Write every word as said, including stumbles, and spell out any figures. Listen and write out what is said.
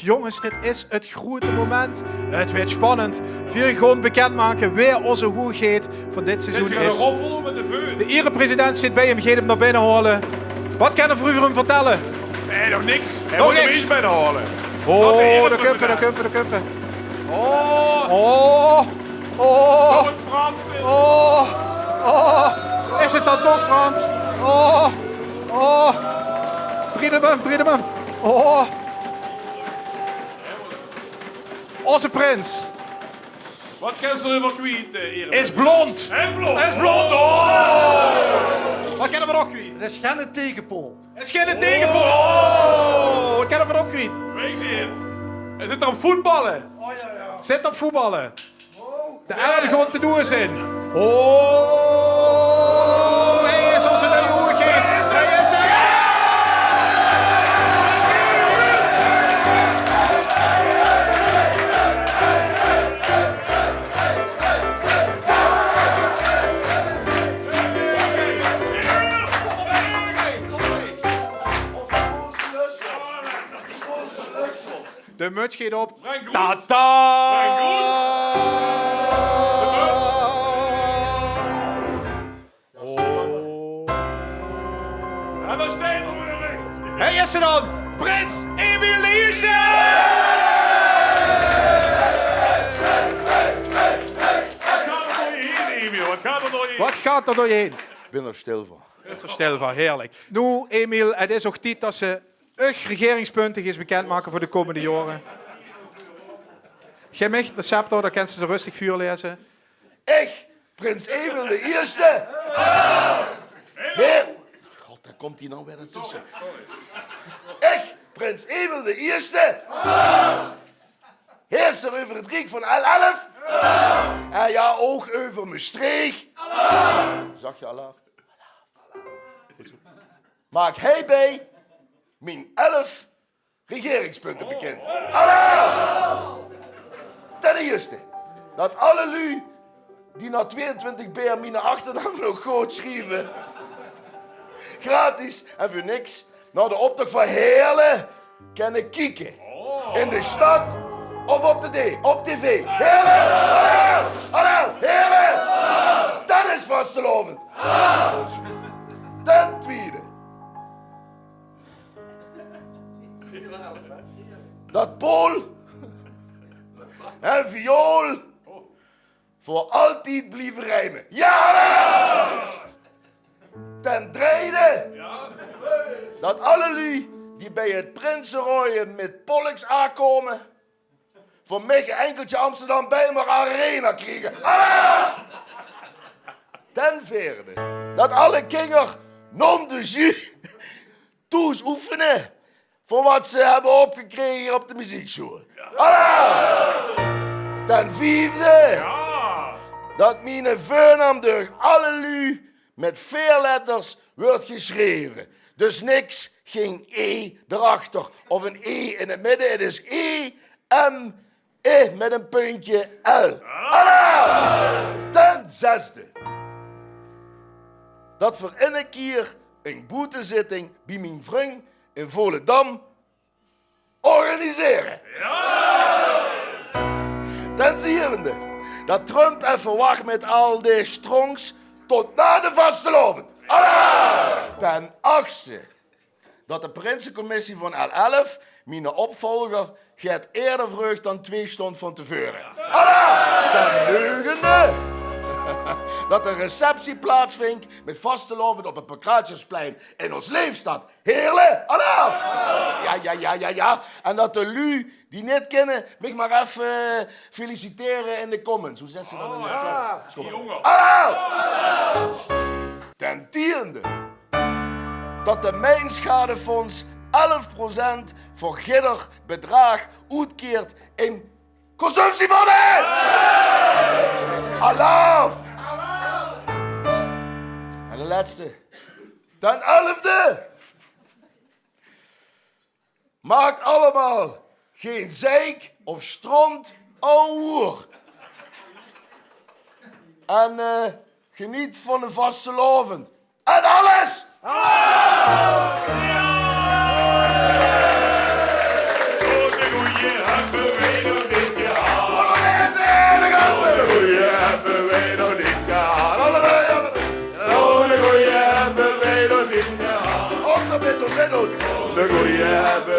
Jónges, dit is 't groete moment. 't Weurt spannend. Veer gaon bekindmake wae ózze hoegheid van dit seizoen is. De erepresident steit bie häöm, geit häöm nao binne haole. Waat kan 'r veur häöm vertèlle? Nae, nog niks. Nog niks. Hae mót 'm ins binne haole. Oh, dao kump 'r, dao kump 'r, dao kump 'r. Oh. Oh. Oh. Zou 't Frans zeen? Oh. Oh. Is 't dan toch Frans? Oh. Oh. Driedemen, driedemen. Oh. Ózze prins. Waat kins se d'r euver kwiet, eh, Erik? Is blond. Is blond. Is blond. Oh. Waat kinne v'r nog kwiet? 't Is geine tegenpool. 't Is geine tegenpool. Oh. Waat kinne v'r nog kwiet? Weit ich neet. Hae zit op voetballe. Oh, jao, jao. Zit op voetballe. De aarde gaon te doon zeen. Oh, hae is ózze nuuje hoegheid. Hae is 'r. De muts geit op. Tata! Oh. En dao steit 'r weer. Hae is 'r dan. Prins Emiel d'n Ierste! Waat geit d'r door dich haer, Emiel? Waat geit d'r door dich haer? Waat geit d'r door dich haer? Ich bin d'r stil van. Is d'r stil van, heerlik. Noe, Emiel, 't is ouch tied det se uch regeringspunte geis bekindmake veur de kómmende jaore. Geef mich de scepter, dan kins se ze rustig veurlaeze. Ich, prins Emiel d'n Ierste. Heer-, God, dao kump 'r noe weer tösse. Ich, prins Emiel d'n Ierste. Heerser euver 't riek van L elf. En jao, ouch euver Mestreech. Zag geer alaaf? Maak hiebij mien elf regeringspunte bekind. Alaaf! Ten ierste, det alle luuj die nao twieëntwintig beer miene achternaam nog good sjrieve, gratis en veur niks nao de optoch van Heerle kinne kieke. In de stad of op de d-, op tv. Heerle! Alaaf! Alaaf! Heerle! Det is vastelaovend. Ten twiede, det Paul en viool veur altied blieve rieme. Jao! Ten derde, det alle luuj die bie 't prinseroeje mit Pollux aankómme, van mich ein enkeltje Amsterdam Bijlmer Arena kriege. Alaaf! Ten veerde, det alle kinger non-de-jus thoes oefene van waat ze höbbe opgekrege op de mezieksjoeal. Alaaf! Ten viefde, det miene veurnaam door alle luuj mit veer letters wuuert gesjreve. Dus niks, gein e d'rachter of ein e in 't midde. 't Is E M E mit ein puntje L. Alaaf! Ten zesde, det v'r inne kier ein boetezitting bie mien vrung in Volendam organisere. Ten zevende, det Trump effe wach mit al die stronks tot nao de vastelaovend. Alaaf! Ten achste, det de prinsecommissie van L elf miene opvolger get eerder vreug dan twee sjtónd van te veure. Alaaf! Ten negende, det de receptie plaatsvink mit vastelaovend op 't Pancratiusplein in ós leefstad Heerle. Alaaf! Jao, jao, jao, jao, jao. En det de luuj die 't neet kinne, mich mer effe felicitere in de comments. Wie zègke ze det in 't Frans? Alaaf! Ten tiende, det de Mijnschadefonds elf procent van jidder bedraag oetkeert in consumptiebonne! Alaaf! En de lètste. Ten elfde. Maak allemaol gein zeik of sjtront, aw hoer. En, eh, geneet van de vastelaovend. En alles! Good, good, De goeie hebbe